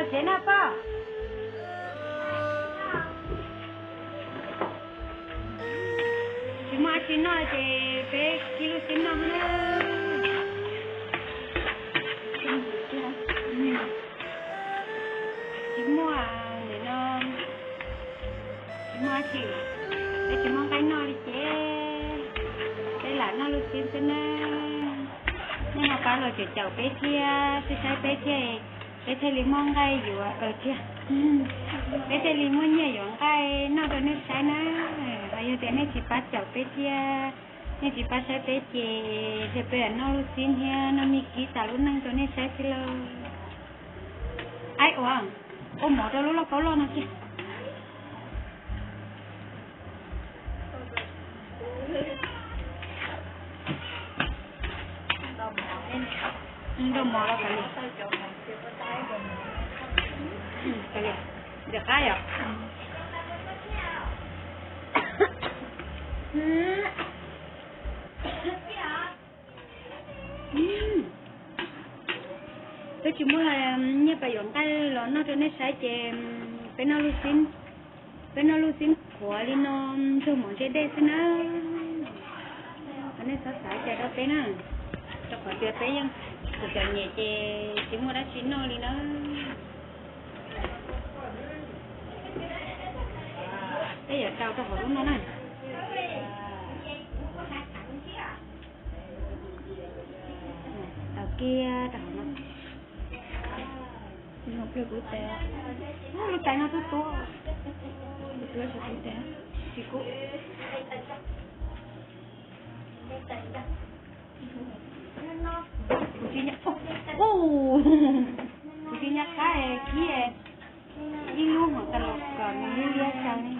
Tsev no poj. Tsis muaj dab tsi noj ces peb kib lub xib noj na. Tsis muaj, nim no tsis muaj dab tsi, peb tsis muaj nqaij noj li ces peb lam noj lub xib xwb na. Hnub no pab los tseem caum peb thiab saib saib peb thiab, peb thiaj li muaj nqaij yuav, peb thiaj li muaj nyiaj yuav nqaij noj rau nej saib na. Ho yog tias nej tsis pab caum peb thiab nej tsis pab saib peb ces ntshe peb lam noj lub xib thiab noj mij kib tas lub neej rau nej saib xwb lauj. Aib, ua, ua mov rau lub lauj kaub loj no kiag. Nrau mov los kav liam. Kav liam, ntxim qab yom. Peb tsis muaj nyiaj pab yuav nqaij los noj rau nej saib ces peb noj lub xib, peb noj lub xib qhuav li no nrog mov ntse dej xwb na. Thov nej txhob xav cas rau peb na, rau qhov tias peb yeej tseem txom nyem ces tsis muaj dab tsi noj li na. Peb yuav rau rau hauv lub no na. Tau kiag rau hauv no. Lub tais no tuab tuab, tuab tsis kub tais, tsis kub. Kuv tsis nco, kuv tsis nco qab kib ib lub hauv tas los kom nws liab liab xyaw li.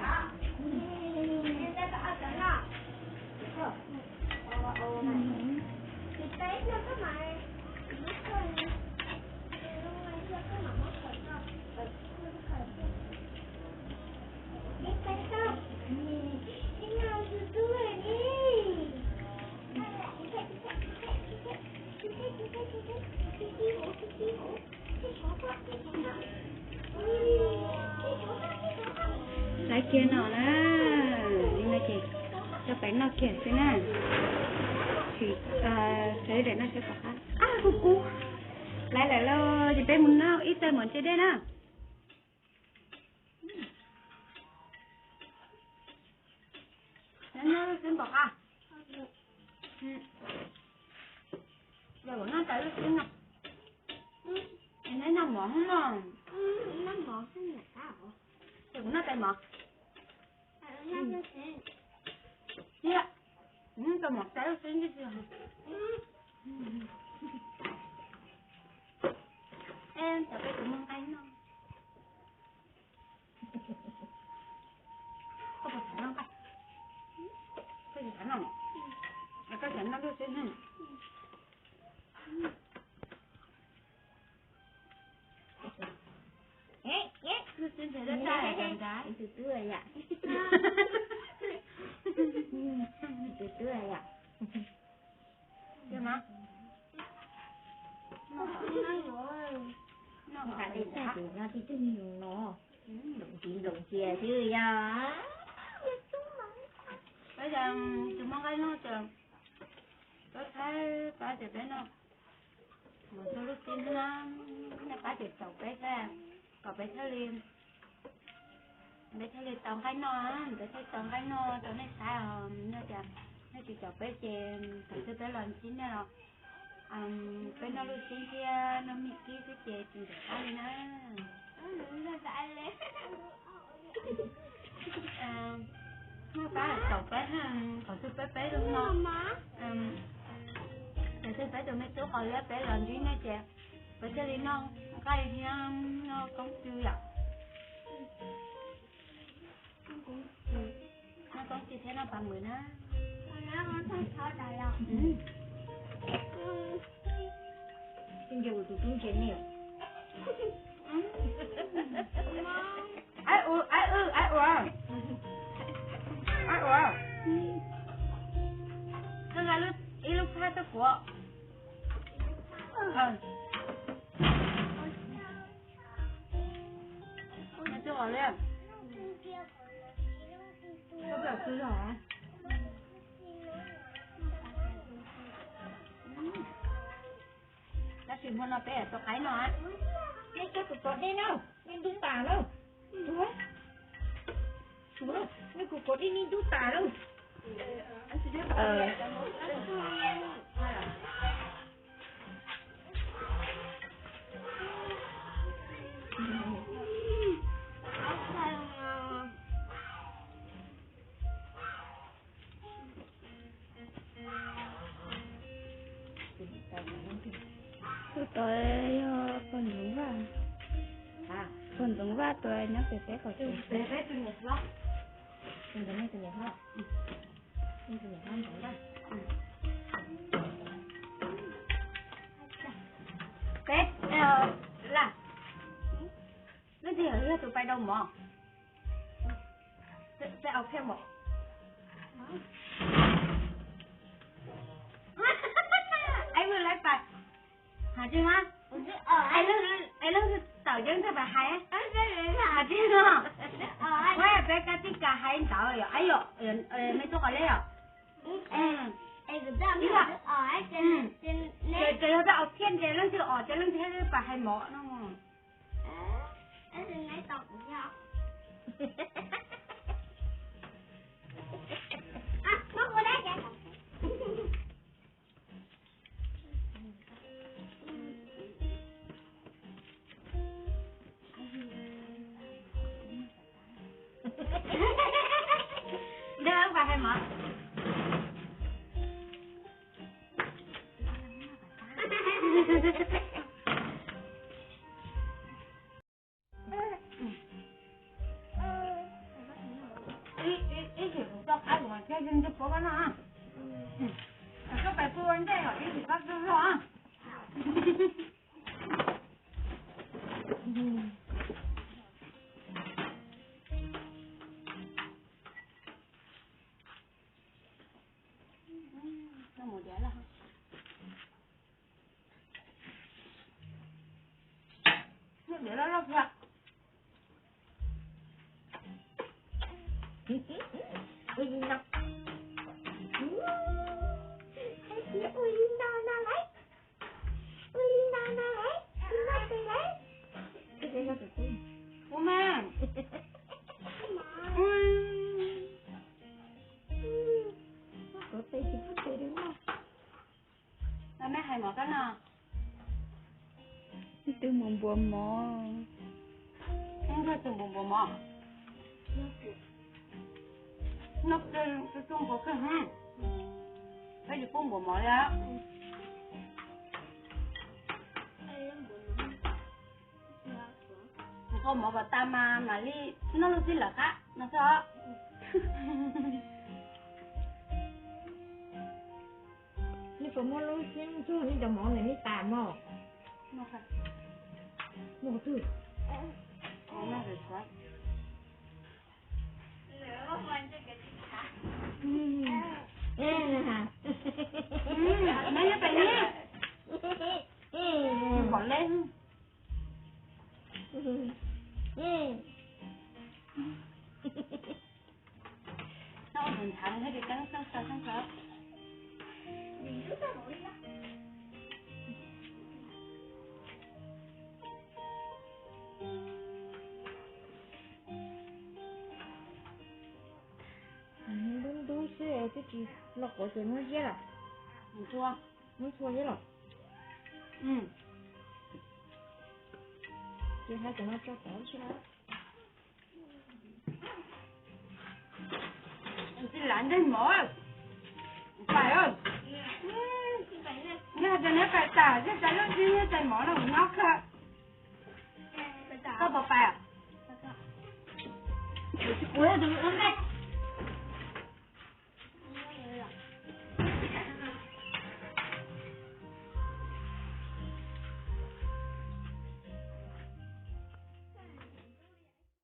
Laiv kiag no na, li no ces coj pais noj kiag xwb na. Sim sawv daws noj seb pom qab. Ab, kub kub. Laiv lawm lauj, ces peb mus noj ib tawg mov ntse dej na. Noj lub xwb pom qab. Noj tas lub xwb no. Neb noj mov no. Ces kuv noj tais mov. Ib, kuv noj tais mov tas lub xwb ntej. Cov peb tus muaj nqaij noj. Koj puas xav noj nqaij? Koj tsis xav noj, koj xav noj lub xwb na. Lub xwb ntshe daj daj nrad. Tus tub yam, tus tub yam. Noj tas tes tas tus no tib tug me nyuam no, nploos ntsis nploos ntsia xwb yog. Peb tus muaj nqaij noj ces peb qhaib pab ces peb noj. Mus txog lub xib no, nej pab ces caum peb thiab, kom peb thiaj li, peb thiaj li tau nqaij noj, peb thiaj tau nqaij noj rau nej saib os. Yog tias nej tsis caum peb ces thaum twg peb los ntsib nej los peb noj lub xib thiab noj mij kib xwb ces tsis ntxim qab li na. Muaj pab caum peb, thaum twg peb peb zoo no, thaum twg peb tus me tub qos liab peb los ntsib nej ces peb thiaj li noj nqaij thiab noj koob tw yom. Noj koob tw thiab noj pas mws na. Tus tub ntse ne. Aib u, aib u, aib ua. Aib ua. Koj nqa ib lub phaj tuaj kuv. Os li. Tab sis hmo no peb tau qaib no, peb coj kuv kaus dej na, nej ntub tas lawm. Ua, nej kuv kaus dej nej ntub tas lawm. Tus tod yog pog Ntxoov Vaj, pog Ntxoov Vaj tus nyob pem peb qhov tsev. Peb, la, leej twg yog tus pais dau mov? Peb, peb au thiaj mov. Ai, mus lawv pais hais tsis mas, ai, leej twg tawm ces leej twg pais hais. Hais tsis no, ua peb kab tij kas hais ntawd yom, ai yom, me tub qos leb yom. Ces yog peb au thiaj ces leej twg os ces leej twg thiaj pais hais mov no. Neb pais hais mov. Ib, ib, ib chim kuv tso qab kuv mam thiaj li ntsib puab koj noj. Koj pais pw ua ntej os, ib chim koj txog zog. Ua li no, ua li no no lauj, ua li no no lauj, ua li no tes lauj. Ua mas. Kov tes tsis pub tes li no. Neb hais mov kab no. Ib tug mus npuav mov. Ib tug mus npuav mov. Noj tus tub npuav kawg, peb tsis pub npuav mov li. Npuav mov kom tas mas mam li noj lub txij lawm qab no xwb os. Nej puas muaj lub siab ntsug nej cov mov ntawm nej tas mog? Muaj qhov twg? Neb nyob pem ni. Npom leb. Ntub ntub xwb twb tsis los quav ces muab ziab lawm. Muab txhua ziab lawm. Ces hais cov no tso tod tsis lawm. Tsis lav ntsej mov, pais. Yog tias neb pais tas, yog tas lub tsis ntsej mov no kuv nyob kawg. Koj puas pais? Kuv yog tus ua npej.